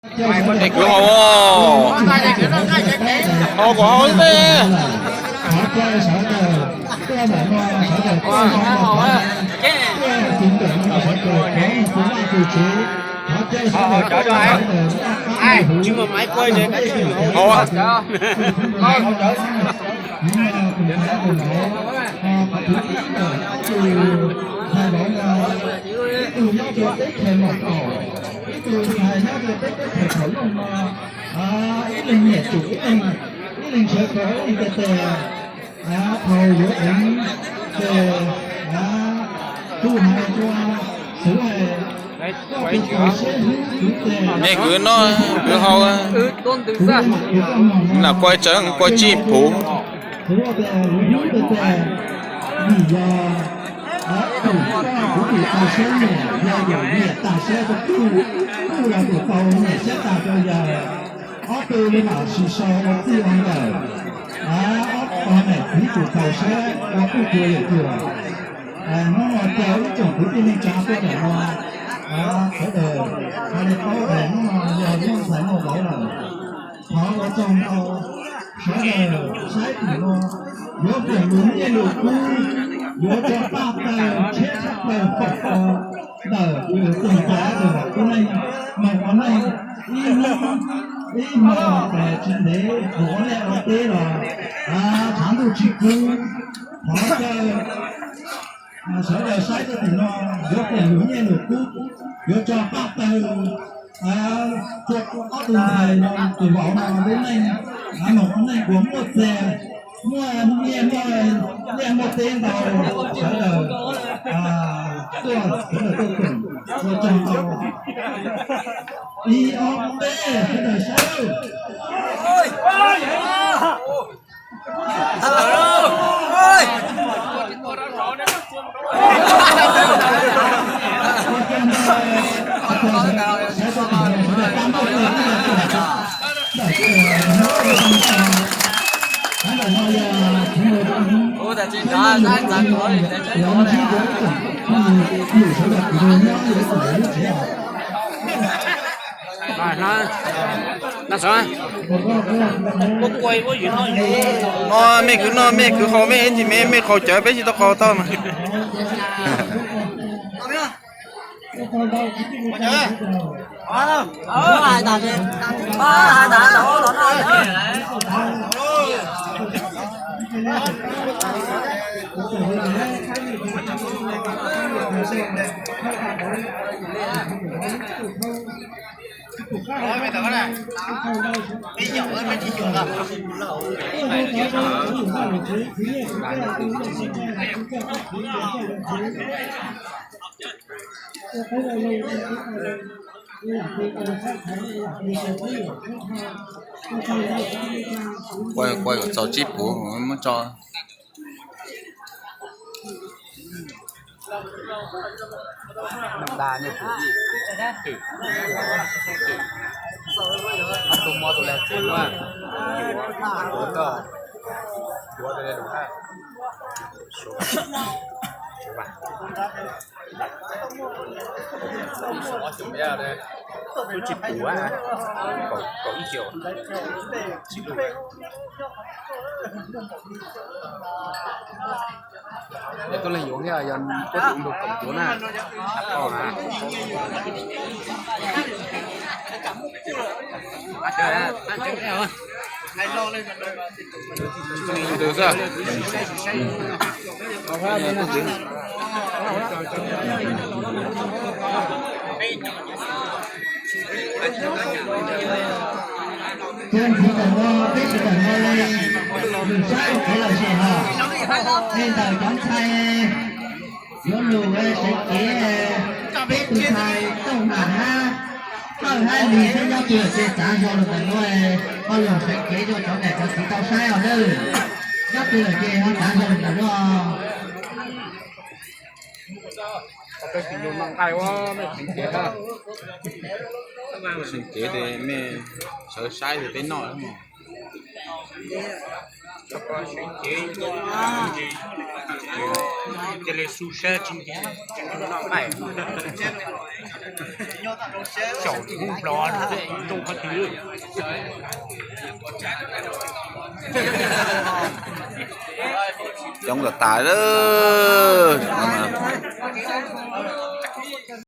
Kwv haus, haus kom haus xwb. Haus. Ib leeg niam tsum ib leeg, ib leeg sawv rov ib leeg tes tes, thaum yuav ev ces kuv hais rau Xwv hais, koj tus tau siab hlub kuv ces nej kwv noj kwv haus, lam kuaj tsawv kuaj tsib puv. Xwv tias kuv hlub tes tes, vim yog kuv tus tau siab nyiam yog yawm nyiam tas siab rau kuj, kuj yog tus tau nyiam siab tas rau yawg. Ob tug li mam sis sau ua txij ua nkawm, ob tog niam txiv tus tau siab ua kuj cuag yawm cuag. Hnub no caw ib tsoom kwv tij neej tsa tuaj ntawm no, sawv daws hais li paub tias hnub no yog muaj ntxhais muaj vauv lawm. Thov ua tsaug ntau sawv daws saib tim no, yuav foom lus nyiaj lus kub, yuav tso paj taws tshiab tshaj plaws foom tau ntawm tus ntxhais tus vauv tub neej, moog ua neej ib hnub ib hmo pes tsis ntev mus ua liaj ua teb los tshav ntuj tsis kub. Thov caw sawv daws saib rau tim no, yuav foom lus nyiaj lus kub, yuav tso paj taws rua ob tug ntxhais no tus vauv no lub neej, moog ua neej uas muaj txiag, muaj nyiaj muaj liaj muaj teb ntau, sawv daws tuaj, sawv daws tuaj koom, ua tsaug ntau. Ib ob peb, sawv daws sawv. No mej kwv noj mej kwv haus mej ib ntsis me mej qaug cawv peb tsis tau qaug tau mas. Kuaj kom txaus tsib puv muab tso. Tsis puv, kaum ib xyoos. Yog tuaj leej yuav thiab yog puab tus ntug kaum cuav na. Ces thaum no peb sawv daws no li, lwm sab ua kev lom zem hos, li ntawm cov ntxhais yuav lug seev kev, peb tus ntxhais Tooj Nam hab Pawg hab Lis xwb nyob twg ces txav zog lug ntawm nuav, ho lug seev kev rua cov niam cov txiv tau saib os nawb. Nyob twg lawm ces ho txav zog lug ntawm nuav. Seev kev ces mej sawv saib ces peb noj. Coob tas tas lawm.